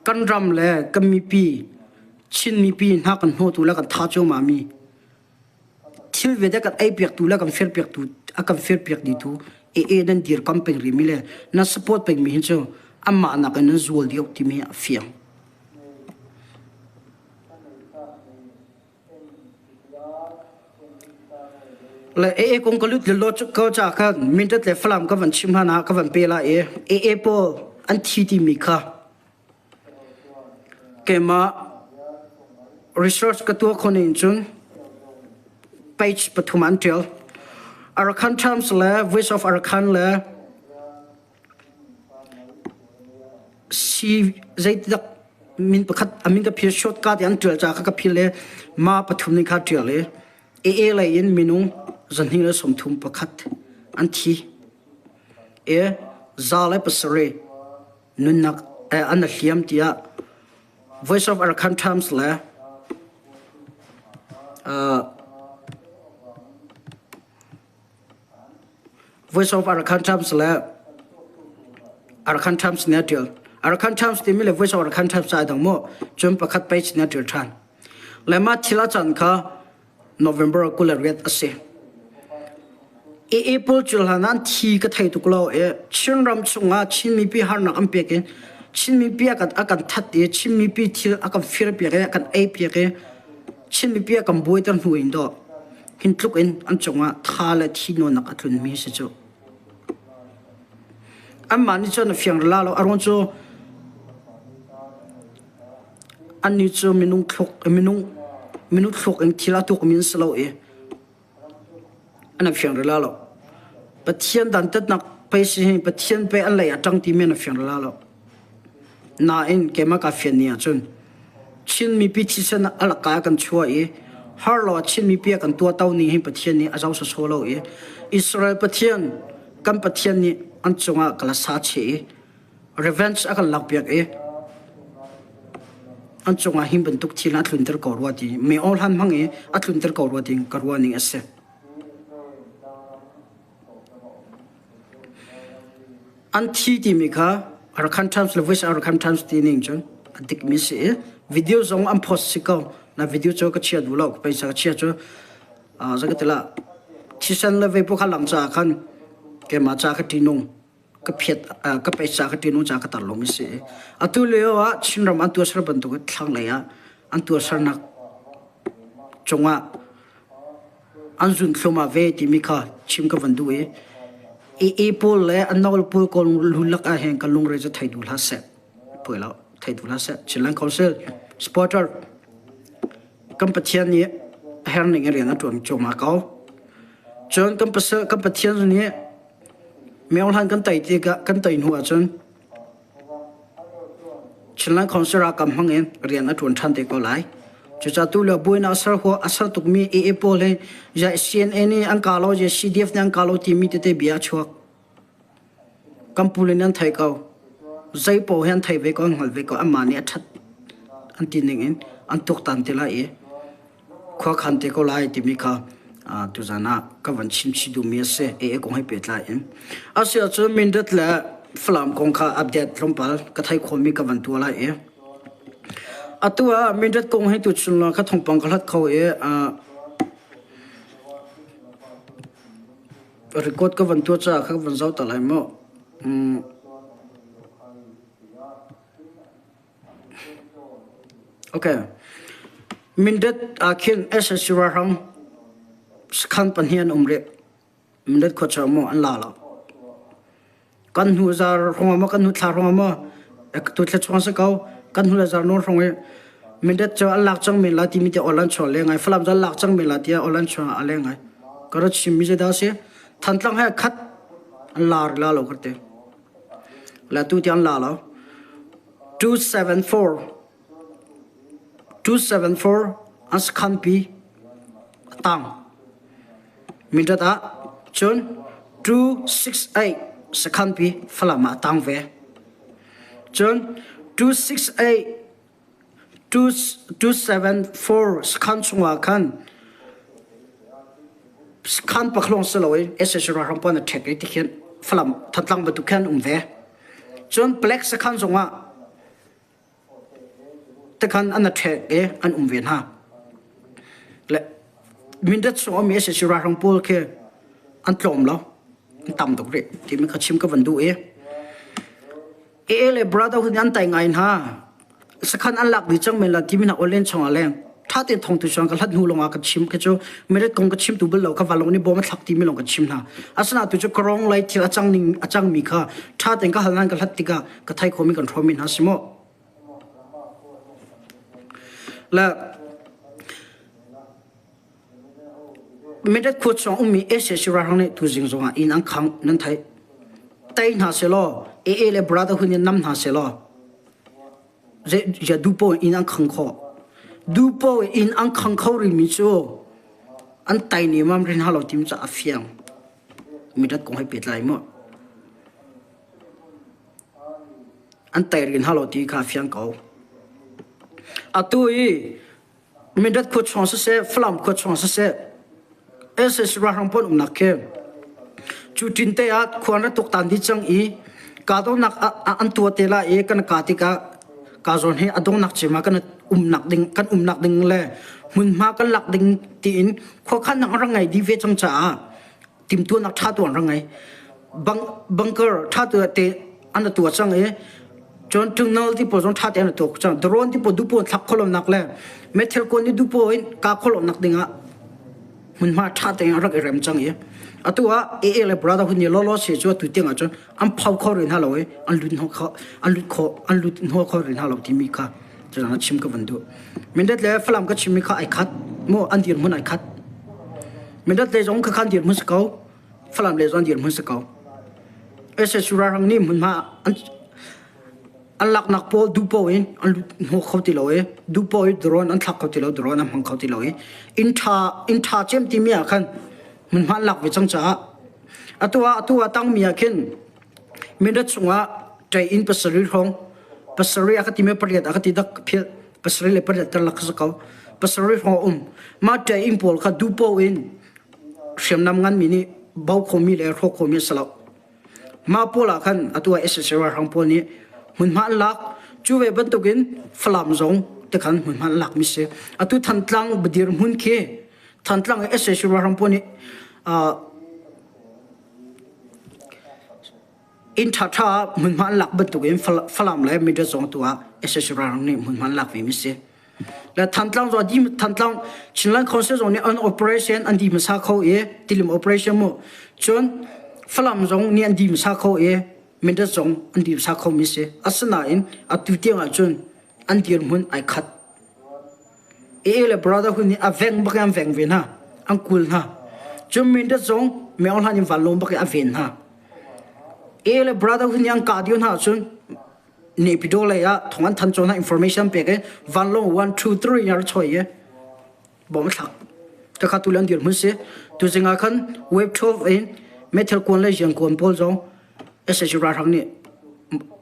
kan ram le kan mipi Chin mipi hna kan hnawtu le kan tha cuahmah mi thil vialte kan ei piaktu le kan fir piaktu a kan fir piak dihtu AA nan dirkam peng rihmi le nan support pengmi hi cu anmah nakin nan zual deuh timi a fiang. Le AA kong ka lut lo ko ca khan Mindat le Falam ka van chim hlan ah ka van pe la i AA pawl an thi timi kha Keimah research ka tuah khawh ning cun page pathum an ṭial. Arakan Times le Voice of Arakan le si zeitik min pakhat a min ka phil shortcut i an ṭial ca kha ka phil i ma pathum ning kha ṭial i AA lei in minung 231 an thi i 107 nunnak an hliam tiah Voice of Arakan Times le Voice of Arakan Times le Arakan Times nih a ṭial. Arakan Times timi le Voice of Arakan Times ai dang maw? Cun pakhat page nih a ṭial ṭhan. Le mah thil a can kha November 28 a si. AA pawl cu hlan ah thi ka thei tuk lo i Chinram chungah Chin mipi harnak an pek i Chin mipi a kan a kan that i Chin mipi thil a kan fir piak i a kan ei piak i Chin mipi a kan buaiter hnu in dawh hin tluk in an cungah tha le thi nawnnak a tlunmi si cu. Anmah nih cun a fiang la lo a ruang cu Annih cu minung thluk minung minung thluk in thil a tukmi an si lo i an i fiang rila lo. Pathian dantatnak pei si hi Pathian pei an lei a ṭang timi an i fiang rila lo. Nain keimah kaa fian ni ahcun Chin mipi thisen a laka kan chuah i har lo Chin mipi a kan tuahto ning hi Pathian nih a zoh sawsawh lo i Israel Pathian kan Pathian nih an cungah ka la sa cheh i revenge a kan lakpiak i an cungah hi bantuk thil a tlunter ko rua ti me hlan hmang i a tlunter ko rua ding ka ruah ning a si. An thi timi kha Arakan Times le Voice Arakan Times ti ning cun a dik mi si i video zong an post si ko na video cu ka chia duh lo paisa ka chia cu zakatila thisen le vei kha lang ca khan keimah ca ka ṭinung ka phiat ka peisa ka ṭinu ca ka tar lomi si. Atu lio ah Chinram an tuahser bantuk in thlanglei ah an tuahsernak cungah An zun thluahmah ve timi kha chim ka van duh i AA pawl le an nawl pawl kawl lak ah hin kan lungre cu thei duh hlah seh. Poi lo, thei duh hlah seh. Chinland Council supporter kan Pathian nih a her ning in rian a ṭuan cuahmah ko. Cun kan pasal kan Pathian nih myohlan kan tei tikah kan tei hnu ahcun Chinland Council ralkap hmang in rian a ṭuan ṭhan te ko lai. Cucaah tu lio buainak a ser hua a ser tukmi AA pawl hi ya CNA nih an ka lo, ya CDF nih an ka lo timi tete bia a chuak. Kan pu le nih an theih ko. Zei paoh hi an thei ve ko, an hngal ve ko. Anmah nih a ṭhat an ti ning in an tuaktan te lai i khua khan te ko lai timi kha tuzan ah ka van chim chih duhmi a si. AA kong he pehtlai in. A si ahcun Mindat le Falam kong kha update tlawmpal ka thei khawhmi ka van tuah lai i atu ah Mindat kong hi tuchun lawng kha thawngpang ka hlat kho i record ka van tuah caah kha ka van zoh ta lai mu. Okay. Mindat ah khin SSC ralhrang sakhan pahnih an um rih. Mindat khuacha maw an la lo. Kan hnu zar hrawng maw kan hnu thla hrawng maw tu thla chuang si ko kan hnu le zar nawn hrawng i Mindat cu an lak cang men la timi te awl an chuah le ngai Falam cu an lak cang men la tiah awl an chuah a le ngai. Ka ra chim mi zeidah a si? Thantlang he khat an la la lo ka te. Le tu tiang la lo. 274 274 an sakhanpi a tang. Mindat ah cun 268 sakhanpi Falam ah a tang ve. Cun 268 274 sakhan chungah khan sakhan pakhlong si loin SSC ralhrang pawl na ṭhek i tikhin Falam Thantlang bantuk khan um ve. Cun Palek sakhan zongah tikhan an ṭhek i an um ve hna. Le Mindat chung ummi SSC ralhrang pawl khi an tlawm lo, an tam tuk rih timi kha chim ka van duh i AA le Brotherhood nih an tai ngai hna. Sakhan an lak dih cang men la timi hna online chungah leng ṭha tein thawng tu chuan ka hlat hnu lawngah ka chim khi cu merit kong ka chim tu bal lo ka valong nih bom a thlak timi lawng ka chim hna. Asinain tu cu ka rong lai thil a cang ning a cangmi kha ṭha tein ka hal nain ka hlat tikah ka thei khomi kan hrawmmi hna si maw? Le Mindat khua chung ummi sac ralhrang nih tuzing zongah inn an khangh nan theih. Tei hna sehlaw AA le Brotherhood nih nam hna sehlaw zei duhpoh in inn an khang khawh. Duhpoh in inn an khang kho rihmi cu an tai nemam rin hna lo timi cu a fiang. Mindat kong he pehtlai maw? An tai rin hna lo ti kha a fiang ko. Atu i Mindat khua chung siseh, Falam khua chung siseh, sac ralhrang pawl umnak khi cu ṭin te ah khua an rak tuaktan dih cang i kahdohnak an tuah te lai i kan kah tikah ka zawn hi a donghnak cem ah kan umnak ding kan umnak ding le hmunhma kan lak ding tiin khuakhannak an rak ngei dih ve cang caah timhtuahnak ṭha tu an rak ngei. Bunker ṭha tu te an tuah cang i cun tunnel ti pawl zong ṭha te an tuah cang. Drone ti pawl duhpoh in thlak khawhlonak le meithal kuan nih duhpoh in kah khawhlonak dingah hmunhma ṭha tein an rak i rem cang i atu ah AA le Brotherhood nih lawlaw se cu atu tiang ahcun an pho kho rih hna lo i an lut hnawh kho an lut kho an lut hnawh kho rih hna lo timi kha Cucaah chim ka van duh. Mindat le Falam ka chimmi kha ai khat. Mu an dirhmun ai khat. Mindat le zong kha khan dirhmun si ko. Falam le zong dirhmun si ko. SSU ralhrang nih hmunhma an an laknak pawl duhpoh in an lut hnawh kho ti lo i duhpoh i drone an thlak kho ti lo drone an hmang kho ti lo i inn ṭha inn ṭha cem timi ah khan hmunhma an lak ve cang caah atu ah atu ah tangmi ah khin Mindat chungah ṭei in pasarih hrawng pasarih a ka ti me pariat a ka ti dak philh pasarih le pariat karlak kha si ko pasarih hrawng a um mah ṭei in pawl kha duhpoh in hriamnam nganmi nih bo khomi le hrawk khomi a si lo mah pawl ah khan atu ah SSA ralhrang pawl nih hmunhma an lak cu ve bantukin Falam zong tikhan hmunhma an lakmi si atu Thantlang badir hmun khi Thantlang i SSA ralhrang pawl nih Inn ṭhaṭha ah hmunhma an lak bantukin Falam le Mindat zong tu ah sac ralhrang nih hmunhma an lak vemi a si. Le Thantlang zong di Thantlang Chinland Council zong nih an operation an di hmasa kho i tilim operation mu. Cun Falam zong nih an di hmasa kho i Mindat zong an di hmasa kho mi si. Asinain atu tiang ahcun an dirhmun ai khat. AA le Brotherhood nih a veng bak in an veng ve hna. An kul hna. Cun Mindat zong Myo Hlan in vanlawng bak in a ven hna. AA le Brotherhood nih an kah dih hna ahcun Naypyidaw lei ah thong an than cawn hna information pek i vanlawng 1 2 3 in a ra choi i bom a thlak. Khakha tu le an dirhmun si. Tuzing ah khan wave 12 in meithal kuan le ziang kuan pawl zong SAC ralhrang nih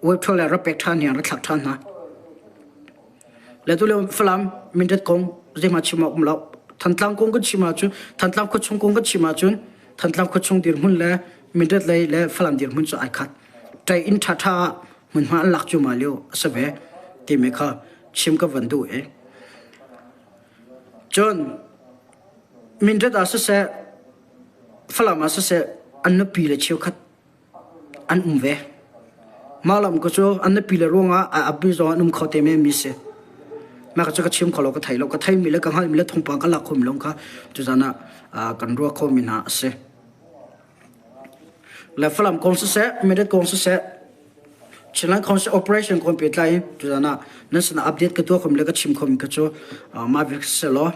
wave 12 le ra pek ṭhan hi an ra thlak ṭhan hna. Le tu le Falam Mindat kong zeihmah chim awk um lo. Thantlang kong kan chim ahcun Thantlang khuachung kong kan chim ahcun Thantlang khuachung dirhmun le Mindat lei le Falam dirhmun cu ai khat. Ṭai inn ṭhaṭha ah hmunhma an lak cuahmah lio a si ve timi kha chim ka van duh i. Cun Mindat ah siseh Falam ah siseh an nupi le cheukhat an um ve. Mah lam ka cu an nupi le ruangah a apmi zong an um kho te men mi si. Mah ka cu ka chim kho lo ka thei lo ka theimi le ka hngalhmi le thawngpang ka lak khomi lawng kha tuzan ah kan ruah khomi hna a si. Le Falam kong siseh, Mindat kong siseh, Chinland Council operation kong pehtlai in tuzan ah nan sinah update ka tuah khomi le ka chim khomi kha cu mah bik siseh law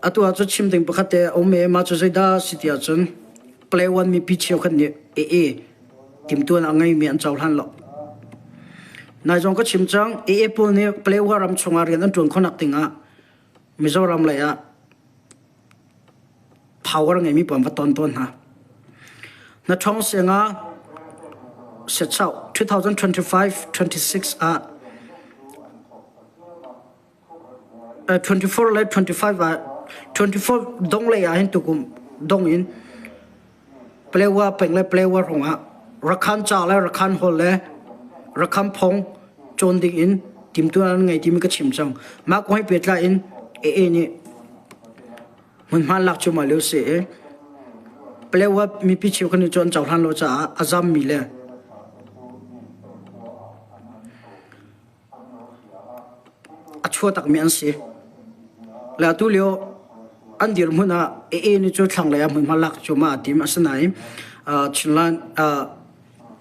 atu ah cu chim ding pakhat te a um i mah cu zeidah si ti ahcun Play One mipi cheukhat nih AA timtuan a ngeimi an cohlan lo. Nai zong ka chim cang AA pawl nih Play One ram chungah rian an ṭuan khawhnak dingah Mizoram lei ah power ngeimi pawl an va ton tawn hna. Na ṭhawng siangah setchau 2025-26 ah 24 le 25 ah 24 dong lei ah hin tukum dong in Palewa peng le Palewa hrawngah Rakhan ca le Rakhan hall le Rakhan phong cawn ding in timtuan an ngei timi ka chim cang. Mah kong he pehtlai in AA nih hmunhma lak cu mah lio si i Palewa mipi cheukhat nih cun an cohlan lo caah a zammi le a chuah takmi an si. Le atu lio an dirhmun ah AA nih cu thlanglei ah hmunhma lak cu mah a tim. Asinain Chinland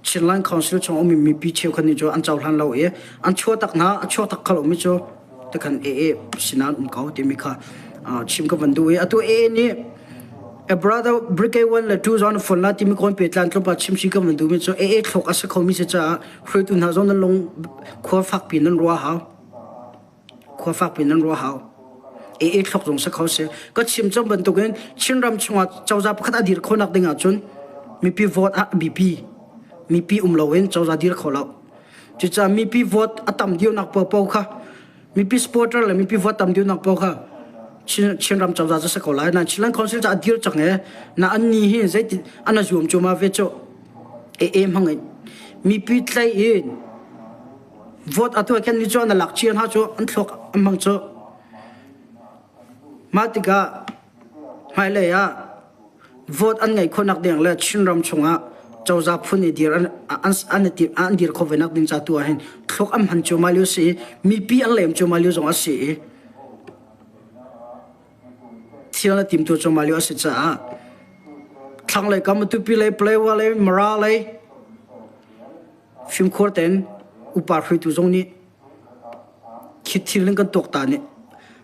Chinland Council chung ummi mipi cheukhat nih cu an cohlan lo i an chuah tak hna a chuah tak kho lomi cu tikhan AA sinah an um ko timi kha chim ka van duh i atu AA nih a brother brigade 1 le 2 zon phone la timi kawn pe tlan tlawmpal chim si ka van duhmi cu AA thlok a si khomi si caah hruaitu hna zong nan lung khua fakpi nan ruah hau. Khua fakpi nan ruah hau. AA thlok zong si kho si. Ka chim cang bantukin Chinram chungah cozah pakhat a dir khawhnak ding ahcun mipi vote ah biapi. Mipi um loin cozah dir kho lo. Cucaah mipi vote a tam deuhnak paohpaoh kha mipi supporter le mipi vote tam deuhnak paoh kha Chinram cozah cu si ko lai. Nain Chinland Council cu a dir cang i na an ni hi zeitin an a zuam cu ma ve cu AA hmang in mipi tlai in vote a tuah khin ni cu an lak cia hna cu an thluak an hmang cu mah tikah hmailei ah vote an ngeih khawhnak ding le Chinram chungah cozah phun i dir an an an dir kho ve nak ding ca tu ah hin thluak an hman cuahmah lio si i mipi an lem cuahmah lio zong a si i thil a timtu cuahmah lio a si caah thlanglei kam Matupi lei Palewa lei Mara lei Fimkhur tein upa hruaitu zong nih khi thil in kan tuaktan i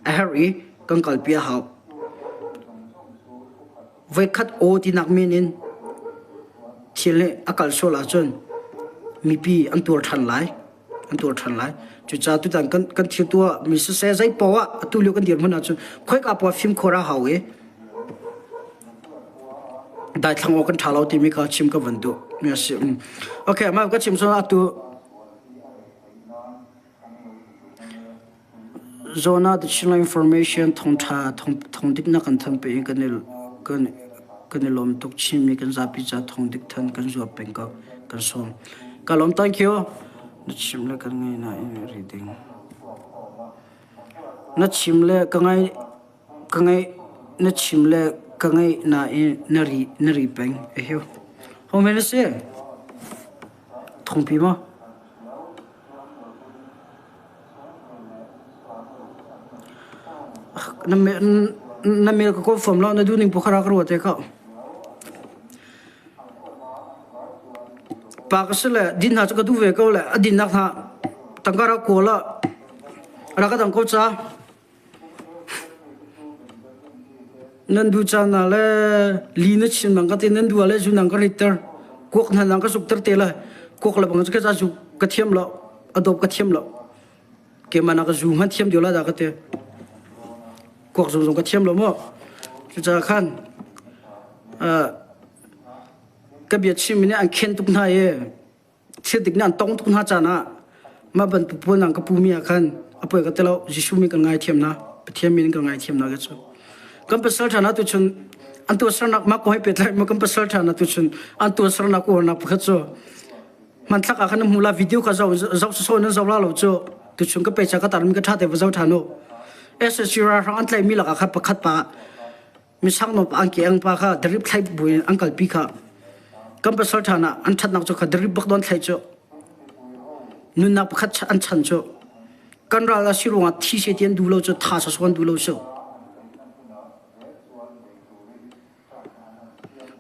a herh i kan kalpi a hau. Voikhat aw tinak men in thil nih a kal sual ahcun mipi an tuar ṭhan lai. An tuar ṭhan lai. Cucaah tutan kan, kan thil tuah mi siseh zei poah ah atu lio kan dirhmun ahcun khoika poah fimkhur a hau i daithlang awk kan ṭha lo timi kha chim ka van duh mi a si. Okay, mah ka chim cun atu Zona the Chinland Information thawngṭha thawngdik na kan than pe in kan i kan kan i lawm tuk Chinmi kan zapi ca thawngdik than kan zuap peng ko kan sawm. Ka lawm thank you. Na chim le kan ngai na in reading. Na chim le ka ngai Ka ngaih na chim le ka ngaih nain na ri na ri peng. Ehiu. Ho men na si? Thongpi maw? Na na mail ka kawl fom lo na duh ning pokhara ka ruat te ko. Pa ka si le din hna cu ka duh ve ko le a dinnak hna tangka rak kawl ah rak ka dang ko ca. Nan duh caan ah le li na chim bang ka ti nan duh ah le zu nang ka ritter kuak hna nang ka zukter te lai kuak le bang cu ka ca zu ka thiam lo a dawp ka thiam lo keimah nak zu hmanh thiam deuh la dah ka ti kuak zung zong ka thiam lo maw cucaah khan ka bia chim nih an khen tuk hna i thil dik nih an tong tuk hna caan ah mah bantuk pawl nang ka pumi ah khan a poi ka ti lo Jesuh min kan ngaithiam na Pathian min kan ngaithiam na ka cu kan pasal ṭha na tuchun an tuahsernak mah ko hai pehtlai ma kan pasal ṭha na tuchun an tuahsernak uarnak pakhat cu hmanthlak ah khan hmu la video kha zoh zoh so nan zoh la lo cu tuchun ka pecha ka tar mi ka ṭha te va zoh ṭhan u SSC ralhrang an tlaihmi lakah khan pakhat pa misang no pa angki ang pa kha drip thlai buin an kalpi kha kan pasal ṭha na an ṭhatnak cu kha drip bak don thlai cu nunnak pakhat an chan cu kan ral a si ruangah thi se ti an duh lo cu tha sa an duh lo cu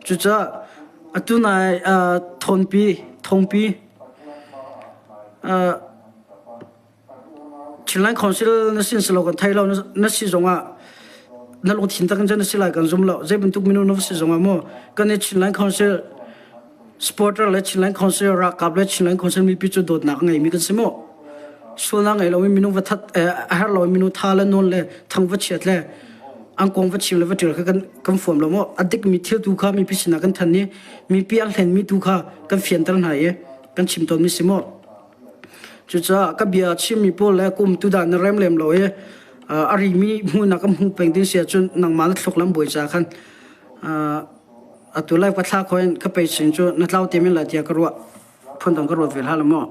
Cucaah atu nai thawnpi thongpi Chinland Council na sin si lo kan thei lo na si zongah na lungthin tak in cun na si lai kan zum lo. Zei bantuk minung na va si zongah maw kan i Chinland Council supporter le Chinland Council ralkap le Chinland Council mipi cu dawtnak a ngeimi kan si maw? Sualnak ngei lomi minung va that a herh lomi minung tha le nawn le thang va chiat le an kong va chim le va ṭial kha kan kan fuam lo maw? A dikmi thil tu kha mipi sinah kan thanh i mipi an hlenmi tu kha kan fianter hna i kan chim tawnmi si maw? Cucaah ka bia chimmi pawl le kum tudan na rem lem lo i a rimi hmuhnak ka hmuh peng ding si ahcun nangmah na thluk lam bawi ca khan atu live ka thla kho in ka pei sin cu na tlau te men lai tiah ka ruah phundang ka ruat ve hlah lo maw?